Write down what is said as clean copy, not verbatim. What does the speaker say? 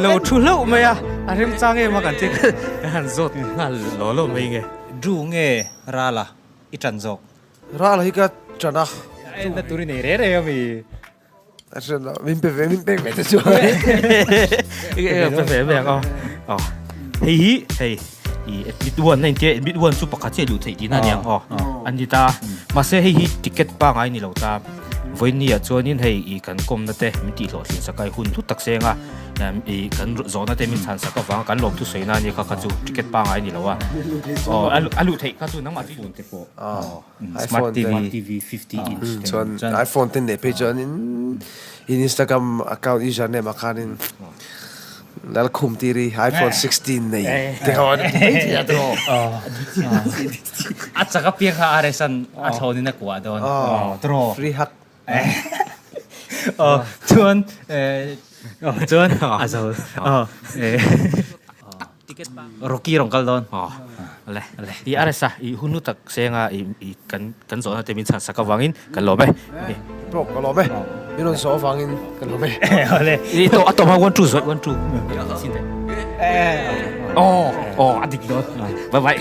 Lo thu hlauh mai a, a remchang em a kan ti kan han zawt nghal law law mai nge. Drew nge Rala i ṭan zawk? Rala hi ka ṭan a. Enna tur i nei re re a mi? A hriat loh, min pe ve, min pek ve te chuan. Pe ve ve ang aw. Aw. Hei hi hei i admit one a intia, admit one chu pakhat chiah luh theih tihna a ni ang aw. A ni ta. Mahse hei hi ticket pangngai ni lo ta. Vawinia chuanin hei i kan kawmna te min tih hlawhtlin sak a, i hun hlu tak seng a, i kan zawhna te min chhan sak avanga kan lawmthu sawi na a nia kha kha chu ticket pangngai a ni lo a. Aw a luh theih kha chu nangmah chu phone te pawh. Smart TV TV 50 inch te chuan iPhone te nei phei chuan in in Instagram account username ah khanin Lalkhum tiri iPhone 16 nei te ho an ti mai thei a tiraw. A chak apiang kha RS an a thlawn in a kuah dawn. Tiraw. Free hug. Aw chuan chuan a zo aw. Rocky rawn kal dawn. Aw le i RS a i hun lu tak senga i i kan kan zawhna te min chhan sak avangin kan lawm e. Pawh ka lawm e. Min rawn zawh avangin ka lawm e. Awle. I to a tawp a one two zawih one two. Aw aw a dik dawn. Bye bye.